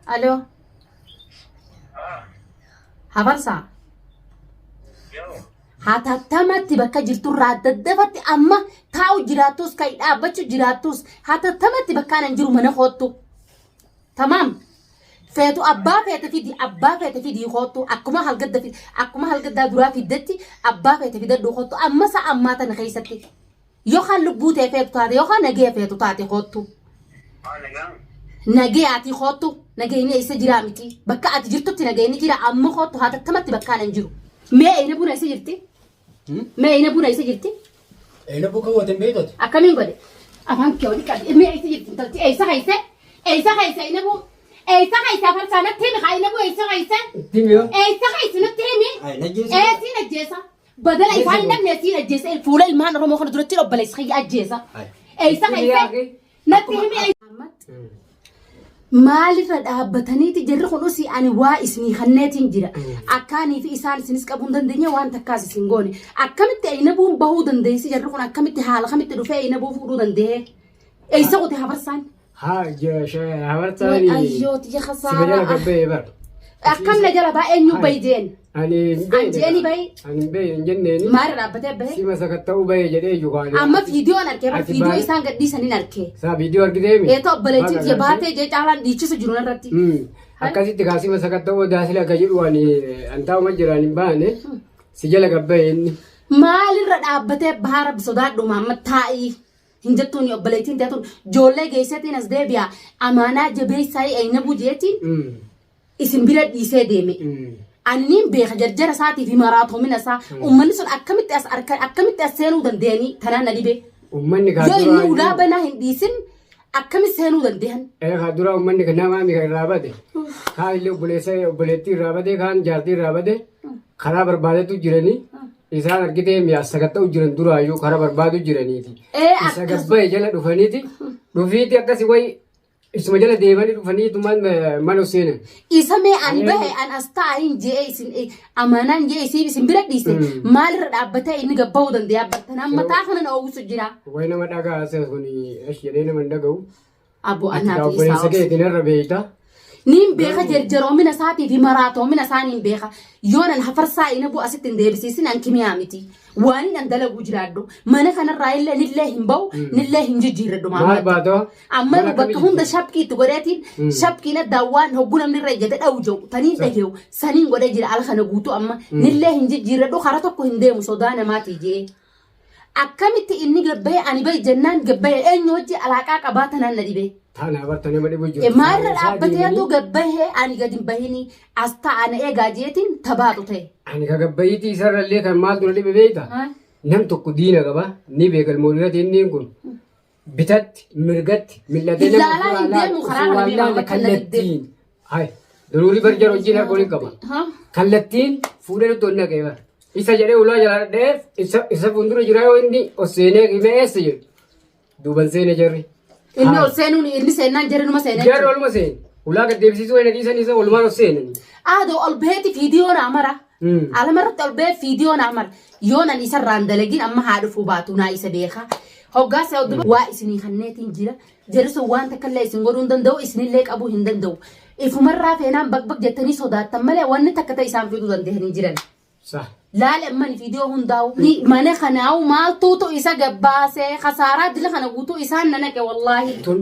Aloo. Hafarsaa. Hatattamatti bakka jirturraa daddafatti amma taa'u jiraattus kan dhaabbachuu jiraattus hatattamatti bakka anan jiru mana koottu. Tamaam. Feetu abbaa feete fidi abbaa feete fidii koottu akkuma halgadda fidi akkuma halgaddaa duraa fiddetti abbaa feete fidadhu koottu amma sa'a ammaa tana keessatti. Yookaan lubbuu tee feetu taate yookaan nagee feetu taate koottu. Nagee ati koottu nageenyi eessa jiraa miti bakka ati jirtutti nageenyi jira amma koottu hatattamatti bakkaan hin jiru. Mee eena buna eessa jirti? Mee eena buna eessa jirti? Eena buka woote hin beektu ati. Akkamiin godhe? Afaan kee wali qabi. Mee eessa jirti intalti? Eessa keessa? Eessa keessa eena buu? Eessa keessa farsaa natti himi haa eena buu eessa keessa? Itti himi yoo. Eessa keessa natti himi? Ay, na jeessa. Eessiin ajjeesa? Badala isaan hin dhabne siin ajjeesa fuula ilmaan Oromoo kana duratti obboleessa kiyya ajjeesa. Eessa keessa natti himi. Maalirra dhaabbataniiti jarri kun usii ani waa isinii kanneetiin jira. Akkaanii fi isaan isinis qabuu hin dandeenye waan takkaas isin goone. Akkamitti ayinabuun bahuu dandeessi jarri kun akkamitti haala kamitti dhufee ayinabuu fuudhuu danda'ee? Eessa qote hafarsaan? Haa hafarsaani. Ayyoo tiyya Si jala kasaaraa. gabbee bar. Akkam na jala baa eenyu bayi jeen? Ani hin beekne. An jeeni bayi. Ani hin beekne hin jenneeni. Maarra dhaabbatee bahe? Sima sakatta'uu bahe jedhee iyyuu kaane. Amma viidiyoon arkee bar Ati viidiyoo baay'ee- isaan gadhiisaniin arkee. Saa viidiyoo argiteemi? Eetoo obboleettiin tiyya baatee jee caalaan dhiichisu jiru narratti. Akkasitti kaasima sakatta'uu daasila akka jedhu ani an taa'uma jiraan hin baane si jala gabbaye inni. Maalirra dhaabbatee bahaa rabbi sodaadhu maamma taa'ii. Hin jettuun obboleettiin tiyya tun ijoollee geesseetiin as deebi'a amaanaa jabeessaa aynabuu jeetiin isin bira dhiisee deeme. Ani niin beeka jarjara isaatii fi maraatoomina isaa. Uummanni sun akkamitti as harka akkamitti as seenuu danda'anii tanaan na dhibe. Uummanni kaa Yoo inni duraa ulaa banaa hin dhiisin akkamitti seenuu danda'an? Ee kaa duraa uummanni kan namaa mi kan irraa bade. Kaan illee obboleessa obboleettii irraa bade kaan jaartii irraa bade karaa barbaadetu jiranii isaan argitee mi'a sakatta'u jiran duraayyuu karaa barbaadu jiraniiti. Ee Isa akkas gabbaye jala dhufaniiti dhufiiti akkasi wayi Isuma jala deemanii dhufaniitu mana seenan. Isa mee ani bahe an as taa'in je'ee isin amaanaan je'ee isin isin bira dhiise maalirra dhaabbatee inni gabbahuu danda'a bartanaan mataa kana na oowwisu jira. Wayi nama dhagaa asii kun esh jedhee nama hin dhaga'u. Abbo Ati anaa fi isaa obboleessa obsi. keetiin irra beeyta. Niin beeka jerjeroomina isaatii fi maraatoomina isaa niin beeka. Yoo nan hafarsaa ina bu'a asitti hin deebisiisin an kimiyaa miti. Waan hin dalaguu jiraadhu. Mana kanarraa illee nillee hin ba'u nillee hin jijjiirradhu Maal maamilatti. baatoo? Amma Mana bakka akkamii hunda jijjiirra? shapkii itti godheetiin shapkiin addaan waan hogguu namni irra ejjete dha'u jiru taniin dhageewu saniin godhee jira ala kana guutuu amma nillee hin jijjiirradhu karaa tokko hin deemu sodaa namaatii jee. Akkamitti inni gabbaye ani bahe jennaan gabbaye eenyu hojii alaaqaa qabaa tanaan na dhibee. Taana barta nama dhibu jiru. Maalirra dhaabbateetu gabbahe ani gadi hin bahini as ta'a na eegaa jeetiin tabaatu ta'e. Ani ka gabbayiitii isarra illee kan maaltu na dhibe beekta? Nam tokko diina qaba ni beeka ilmoon inni kun bitatti mirgatti mil'atee nama Ilaalaa hin deemu karaa kana waan deema, laalle bakka na diddee. kallattiin. Hai daruurii barjar wajjin harka waliin qaba. Kallattiin fuudhee nutti ol naqee bara. Isa jedhee ulaa jalaa dhadhee isa isa fuuldura jira yoo inni ol seenee himee eessa jedhu. Duuban seene jarri. Inni ol seenuun inni seennaan jarri numa seenee. Jarri oluma seene. Ulaa gad deebisiisuu wayina dhiisan isa olumaan ol seenani. Aadoo ol baheeti fiidiyoo naa mara. Alama irratti ol bahee fiidiyoo naa mara. Yoo nan isarraan dalagin amma haa dhufuu baatu naa isa beeka. Hoggaa isa duba waa isinii kanneetiin jira. Jarri sun waan takka illee isin godhuu hin danda'u isinillee qabuu hin danda'u. Ifumarraa feenaan baqbaq jettanii sodaattan malee wanni takka ta'e isaan fiduu danda'anii jiran. Sah. Laali amma ni viidiyoo hundaa'u. Ni mana kanaa'u maaltuutu isa gabbaasee kasaaraa dila kana guutuu isaan na naqe wallaahi. Tun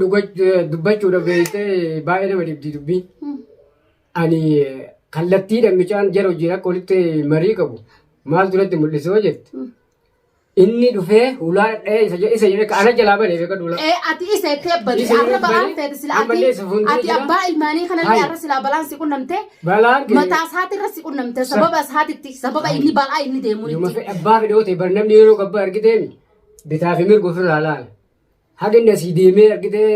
dubbachuudhaaf beektee baay'ee nama dhibdi dubbii. Ani kallattiidhaan mucaan jara wajjin akka walitti marii qabu maaltu natti mul'ise yoo jette. Inni dhufee hulaa dhadha'ee isa jedhe isa jedhe ana jalaa banee beekadhu hulaa. Ee ati isa itti badi Isa arra irratti balaan badi, feete sila ati ammallee isa fuuldura ati jira. abbaa ilmaanii kanallee Hai. arra silaa balaan si qunnamte Balaan kee mataa isaatirra si qunnamte sababa isaatitti sababa inni balaa inni Yuma deemuunitti. fedhe abbaa fedhe yoo ta'e bar namni yeroo gabbaa argiteemi bitaa fi mirga ofirraa laala. Haga inni asii deemee argitee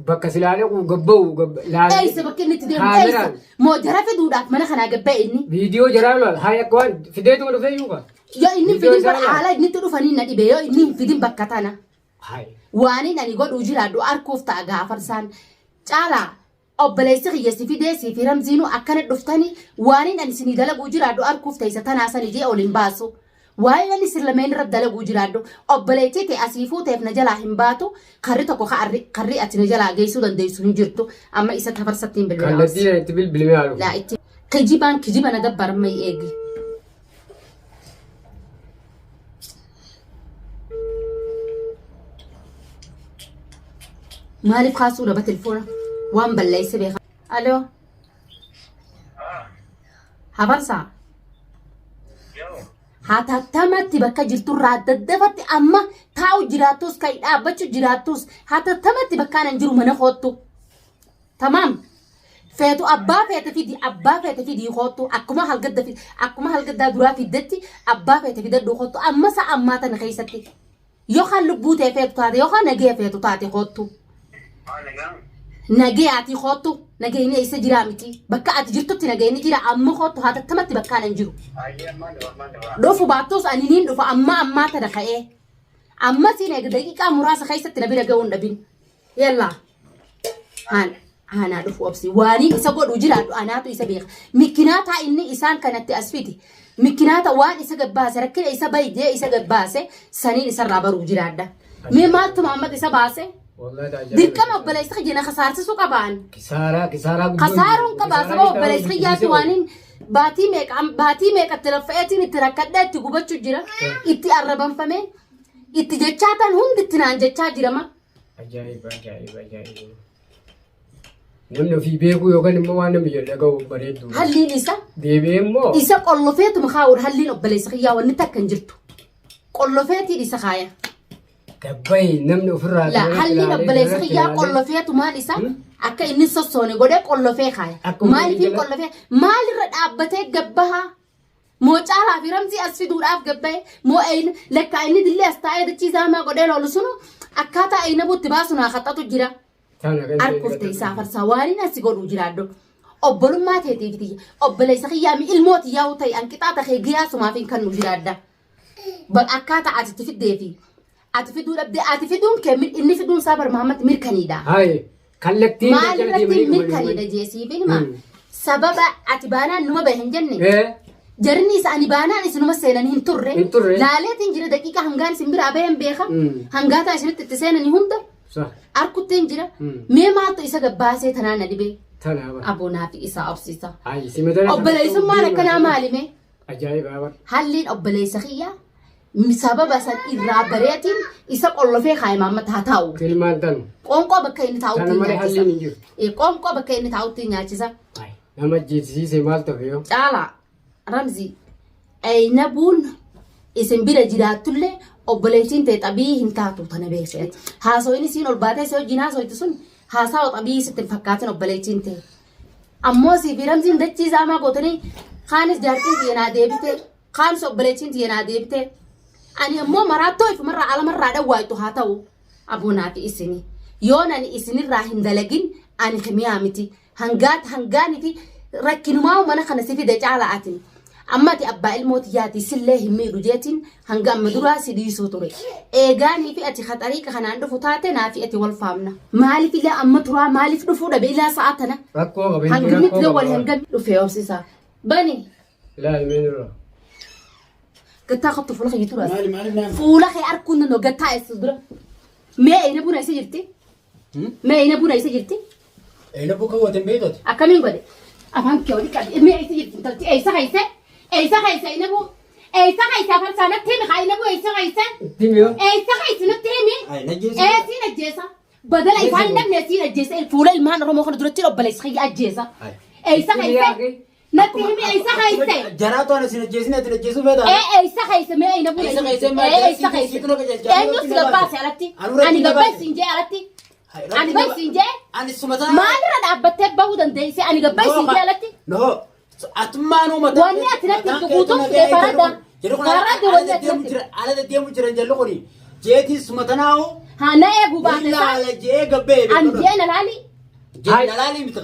bakka silaa dhaqu gabba'u laalee. Eessa bakki inni itti deemu eessa Kaameraan moo jara fiduudhaaf mana kanaa gabba'e inni. viidiyoo jaraa laala haa akka waan fideetuma dhufee yuuqa. Yoo inni hin Viidiyoo fidin isaa bara laala. haala inni itti dhufanii na dhibe yoo inni hin fidin bakka tana. Hayi. Waaniin ani godhuu jiraadhu arkuuf ta'a gaafarsaan. Caalaa obboleessi kiyya si fidee si fi ramziinuu akkana dhuftanii waaniin ani isinii dalaguu jiraadhu arkuuf ta'isa tanaa sani jee ol hin baasu. Waa'ee inni isin lameen irra dalaguu jiraadhu. Obboleettii ta'e asii fuuteef na jalaa hin baatu. Karri tokko karri ati na jalaa geessuu dandeessu hin jirtu. Amma isa tafarsatti hin bilbilaa. Kallattii itti bilbilimee haa dhufu. Laa itti. Kijibaan kijiba na dabbaramma eegi. Maaliif kaasuu dhaba telefoona? Waan balleesse beeka. Aloo. Hafarsaa. Hatattamatti bakka jirturraa daddafatti amma taa'u jiraattus ka'i dhaabbachuu jiraattus hatattamatti bakka anan jiru mana koottu. Tamaam. Feetu abbaa feete fidi abbaa feete fidii koottu akkuma halgadda fidi akkuma halgaddaa duraa fiddetti abbaa feete fidadhu koottu amma sa'a ammaa tana keessatti. Yookaan lubbuu tee feetu taate yookaan nagee feetu taate koottu. Nagee ati koottu nageenyi eessa jiraa miti bakka ati jirtutti nageenyi jira amma koottu hatattamatti bakkaan hin jiru. Dhufu baattus ani niin dhufa amma ammaa tana ka'ee. Amma siin eega daqiiqaa muraasa keessatti na bira ga'uun dhabin. Yallaa. Haan aanaa dhufu obsi. Waaniin isa godhu jiraadhu anaatu isa beeka. Mikkinaataa inni isaan kanatti as fide. Mikkinaata waan isa gabbaase rakkina isa bayi jee isa gabbaase saniin isarraa baruu jiraadha. Mee maaltu Muhammad isa baase? Wallahi taajjaba. Dirqama obboleessa kiyya na kasaarsisuu qabaan. Kisaaraa kisaaraa guddoo. Kasaaruun qabaa sababa obboleessa kiyyaatti waaniin baatii meeqa baatii meeqa itti laffa'eetiin itti rakkadhee itti gubachuu jira. Itti arrabanfamee itti jechaa tan hundi itti naan jechaa jirama. Ajaa'iba ajaa'iba ajaa'iba. Namni ofii beekuu yookaan immoo waan namni jedhu dhaga'u bareeddu. Halliin isa Deebi'ee immoo isa qollofeetuma kaa'uudha halliin obboleessa kiyyaa wanni takka hin jirtu. Qollofeetiin isa kaaya. gabbayi namni ofirraa La halliin obboleessa kiyyaa qollofeetumaan isa akka inni sossoone godhee qollofee kaaya. Akkuma Maaliif hin jala- qollofee maalirra dhaabbatee gabbahaa? Moo caalaa fi ramzii as fiduudhaaf gabbaye moo ayina lakkaa inni dillee as taa'ee dachii zaamaa godhee loolu sunu akkaataa ayina buutti baasu naa kaxxatu jira. Arkuuf ta'e isaa farsaa waan inni asi godhuu jiraadhu. Obbolummaa teetiif tiyya obboleessa kiyyaa mi ilmoo tiyyaa ta'e anqixaa ta'e giyaa sumaaf hin kennu jiraadha. Akkaataa ati itti fiddee fi ati fiduu dhabdee ati fiduun kee inni fiduun isaa bar Muhammad mirkaniidha. Haye kallattiin Maal irratti mirkaniidha jeesiif hima. Sababa ati baanaan numa bahe hin jenne. Jarri isa ani baanaan isinuma seenan hin turre. Hin turre. Laaleetiin jira daqiiqa hangaan isin biraa bahen beeka. Hangaataa isinitti itti seenanii hunda Sa arkutteen jira. Mee maaltu isa gabbaasee tanaan na dhibee? tana ba. Aboonaa fi isaa obsiisa. Haye si matana. Obboleessummaan akkanaa maali mee? Ajaa'iba bar. Halliin obboleessa kiyyaa sababa san irraa bareetiin isa qollofee kaa'e maamma haa taa'u. Tilmaan tanu. Qoonqoo bakka inni taa'utti Tana malee nyaachisa. halliin hin jiru. Qoonqoo bakka inni taa'utti nyaachisa. Haye nama jechisiise maal ta'e yoo. Caalaa Ramzii Aynabuun isin bira jiraattullee obboleettiin ta'e xabii hin taatu tana beekte. Haasoyin isiin ol baatee si wajjin haasoytu sun haasawa xabii sitti hin fakkaatin obboleettiin ta'e. Ammoo sii fi Ramziin dachii zaamaa gootanii kaanis jaartiin tiyya naa deebite kaanis obboleettiin tiyya naa deebite. Ani ammoo maraattoo ifumarraa alamarraa dhawwaaytu haa ta'u aboonaa fi isini. Yoon ani isinirraa hin dalagin ani kimiyaa miti. Hangaat hangaanii fi rakkinumaa mana kana si fide caala atin. Amma ati abbaa ilmoo tiyyaati sillee hin miidhu jeetiin hanga amma duraa si dhiisuu ture. Eegaanii fi ati xariiqa kanaan dhufu taate naa fi ati wal faamna. Maaliif ilaa amma turaa maaliif dhufuu dhabe ilaa sa'a tana. Rakkoo qaba. inni Hangamitti rakkoo dawwal qaba. hangam dhufee obsisaa. Bani Ilaali mee nurra. gattaa qabtu fuula kee turas. Maali maali naam. Fuula kee arguun danda'u gattaa eessa dura. Mee eena buna isa jirti? Mee eena buna isa jirti? Eena buka woote beektooti. Akkamiin godhe? Afaan kee olii qabi. Mee eessa jirti intalti? Eessa keessa? Eessa keessa eena buu? Eessa keessa farsaa natti himi haa eena buu eessa keessa? Itti miyoo. Eessa keessa natti himi? Ay na jeesu. Ee siin ajjeesa. Badala isaan hin dhabne siin ajjeesa. Fuula ilmaan Oromoo kana duratti obboleessa kiyya ajjeesa. Ay. Eessa keessa? Natti himi eessa keessa? Jaraatu ana sin ajjeesine ati ajjeesuu feetaa? Ee eessa keessa mee eena buu? Eessa keessa maal? Ee eessa keessa? Siitu na qajeelcha. Eenyu si gabbaase alatti? Anuu Ani na baase. gabbaase hin jee alatti? Ani bahe siin jee? Ani suma tanaa. Maalirra dhaabbattee bahuu dandeesse? Ani gabbaase siin jee alatti? No. Atummaanuu mataa. Wanni ati natti himtu guutuun fidee farada. Farada wanni ati natti himtu. Ala deddeemu jiran jalli kuni. Jeetii suma tanaa'u. Haa na eeguu baate isaa. Ilaala jee gabbee. An jee na laali. Jee na laali miti.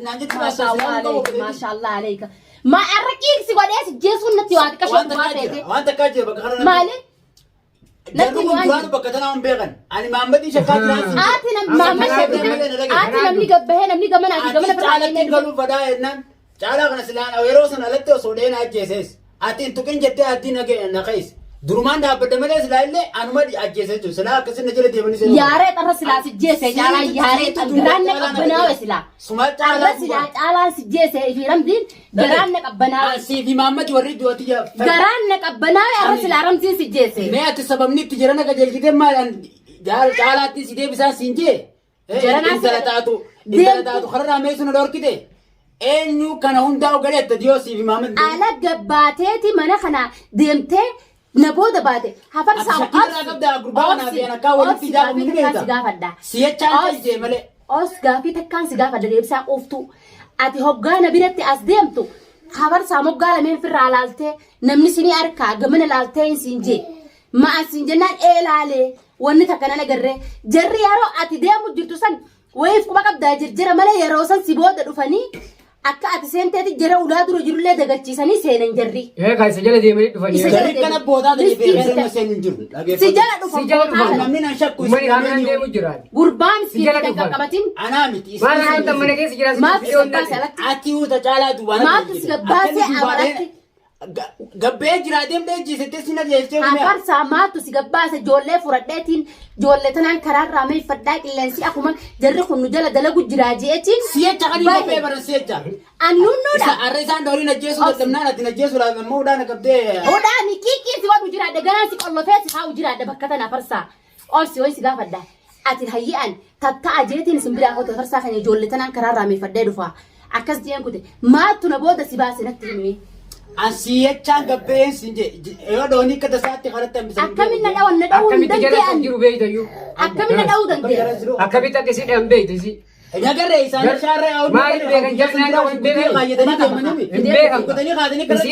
Naan jetti Maashaallah aleeka. Maashaallah aleeka. Ma arra qiiksi godhee si jeesuun natti waa xiqqashoo Waan dhugaa takkaa jira. feete. Waan takkaa jira bakka kana. Maali? Jarri Natti kun waan duraanu bakka tanaa hin beekan. Ani Maammadii shakkaa jiraan. Ati nam maamma shakkite. Ati namni gabbahee namni gamana ati gamana Ati biraa caalatti galuu fadaa jennaan. Caalaa kana silaan yeroo sana alatti osoo dheenaa ajjeesees. Ati hin tuqin jettee ati na keessa. Durumaan dhaabbadde malee silaa illee anuma ajjeese jechuudha. Silaa akkasii na jala deemanii seenuu. Yaaree xarra silaa si jeese caalaa yaaree garaan na qabbanaawe silaa. Sumaa Arra caalaa silaa caalaan si jeese fi ramdiin garaan na qabbanaawe. Asii fi maammati warri du'ati Garaan na qabbanaawe arra silaa ramdiin si jeese. Mee ati sababni itti jirana qajeelchitee maal caalaatti si deebisaan siin jee. Jaranaa Intala taatu intala taatu kararraa mee sun dhorkite eenyu kana hundaa'u galee itti diyoo siif maammati. Ala gabbaateeti mana kana deemtee na booda baate hafarsaa Ati shakkii irraa qabdaa gurbaa kanaa fi akkaa walitti ijaaru ni beekta. si gaafadha. Siyachaan ta'e malee. Os gaafii takkaan si gaafadha deebisaa quuftu. Ati hoggaa na biratti as deemtu hafarsaa moggaa lameen firraa laaltee namni sinii harkaa gamana laaltee hin siin jee. Ma'a siin jennaan ee laalee wanni takka nan agarree jarri yeroo ati deemu jirtu san wayiif quba qabdaa jirjira malee yeroo san si booda dhufanii akka ati seenteeti jara ulaa dura jirullee dagachiisanii seenan jarri. Ee kan isa jala deemanii dhufanii. Isa jala Jarri kana boodaa ta'e beekee nama seenu hin jiru. Si jala dhufan Si jala bootaa dhufan. kana. Namni nan shakku Uummanni kaamilaa deemu jira. Gurbaan Si jala miskiin kan dhufan. qaqqabatin Anaa miti. Maal haala mana keessa jira maaf si gabbaase alatti. Ati uta caalaa duwwaa. Maaltu si gabbaasee amalatti? Gabbee jira deemtee jiisettee si na jeelchee Afarsaa maaltu si gabbaase ijoollee fudhadheetiin ijoollee tanaan karaarraa meeffadhaa qilleensi akkuma jarri kun nu jala dalagu jiraa jeetiin. Si'echa kan hin gabbee baran si'echa. Annuunnuudha. Isa arra isaan dhooriin ajjeesuu dadhabnaan ati ajjeesuu laata immoo udaan qabdee. Udhaa miqiiqii si godhu jiraadha garaan si qollofee si kaa'u jiraadha bakka tana afarsaa. Ol si ho'i si gaafadha. Ati hayyi'an tatta'a jeetiin isin biraa qote afarsaa kana ijoollee tanaan karaarraa meeffadhee dhufa. Akkas jeen kute maaltu na booda si baase natti himi. Asiyechaan gabbeen siin jee yoo dhoonii akka tasaatti karatti hambisan. Akkamiin na dhawan na dhawuu hin Akkamitti jala danda'an. jiru beeytayyuu. Akkamiin na dhawuu danda'an. Akkamitti akka isii beeyte isii. Nagarree isaan shaarree Maaliif beekan? Jarri naannoo hin beekan. Kaayyatanii deemanii. Hin beekan. Kutanii kaatanii Isii